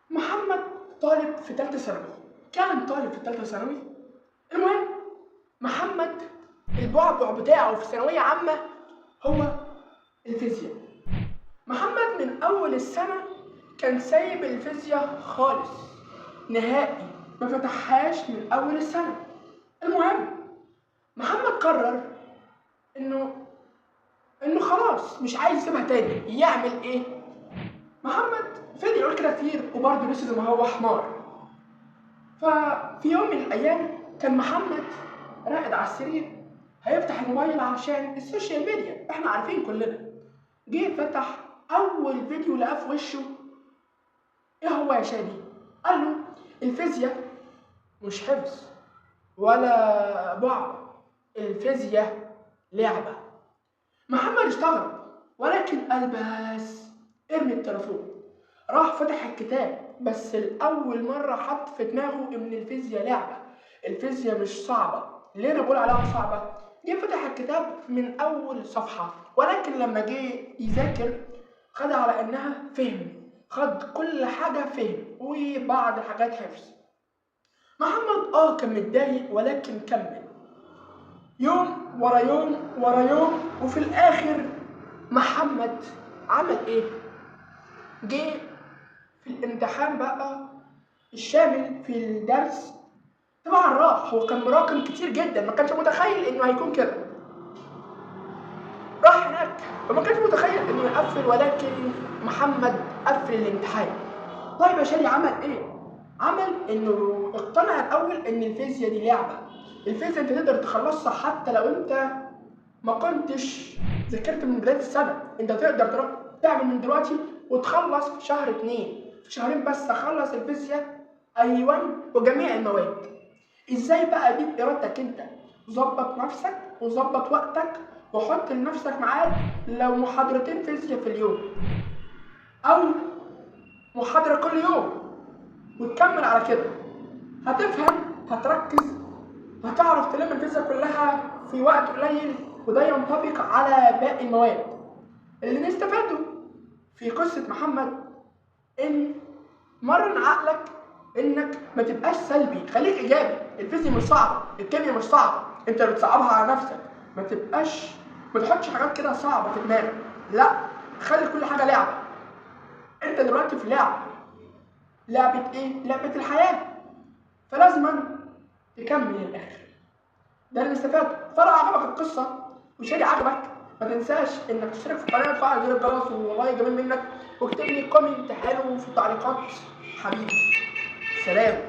محمد طالب في ثالثة ثانوي، كان طالب في ثالثة ثانوي. المهم محمد البعبع بتاعه في ثانوية عامة هو الفيزياء. محمد من أول السنة كان سايب الفيزياء خالص نهائي، ما فتحهاش من أول السنة. المهم محمد قرر إنه خلاص مش عايز يسيبها تاني. يعمل إيه؟ محمد فضل يقول كده كتير وبرضه لسه زي ما هو حمار. ففي يوم من الأيام كان محمد راقد على السرير، هيفتح الموبايل عشان ال social media، احنا عارفين كلنا. جه فتح أول فيديو لقاه في وشه، إيه هو يا شادي؟ قال له الفيزياء مش حفظ ولا بعض، الفيزياء لعبة. محمد استغرب ولكن قال بس ارمي التليفون. راح فتح الكتاب، بس الأول مرة حط في دماغه إن الفيزياء لعبة، الفيزياء مش صعبة، ليه أنا بقول عليها صعبة؟ جه فتح الكتاب من أول صفحة، ولكن لما جه يذاكر خد على إنها فهم، خد كل حاجة فهم وبعض الحاجات حفظ. محمد كان متضايق ولكن كمل يوم ورا يوم ورا يوم، وفي الآخر محمد عمل إيه؟ جه في الامتحان بقى الشامل في الدرس، طبعا راح، هو كان مراكم كتير جدا، ما كانش متخيل انه هيكون كده. راح هناك وما كانش متخيل انه يقفل، ولكن محمد قفل الامتحان. طيب يا شادي عمل ايه؟ عمل انه اقتنع الاول ان الفيزياء دي لعبه، الفيزياء انت تقدر تخلصها حتى لو انت ما كنتش ذاكرت من بداية السنة، انت تقدر تروح تعمل من دلوقتي وتخلص في شهر 2، في شهرين بس اخلص الفيزياء ايوه وجميع المواد. ازاي بقى؟ دي بارادتك انت، ظبط نفسك وظبط وقتك وحط لنفسك ميعاد، لو محاضرتين فيزياء في اليوم او محاضرة كل يوم، وتكمل على كده. هتفهم، هتركز، هتعرف تلم الفيزياء كلها في وقت قليل، وده ينطبق على باقي المواد. اللي نستفاده في قصة محمد إن مرن عقلك إنك ما تبقاش سلبي، خليك إيجابي. الفيزياء مش صعبة، الكيمياء مش صعبة، أنت اللي بتصعبها على نفسك. ما تحطش حاجات كده صعبة في دماغك، لا، خلي كل حاجة لعبة. أنت دلوقتي في لعبة، لعبة إيه؟ لعبة الحياة، فلازما تكمل للآخر. ده اللي استفدته. فلو عجبك القصة وشادي عجبك، ما تنساش انك تشترك في القناة وتفعل زر الجرس، والله جميل منك، واكتب لي comment حلو في التعليقات. حبيبي، سلام.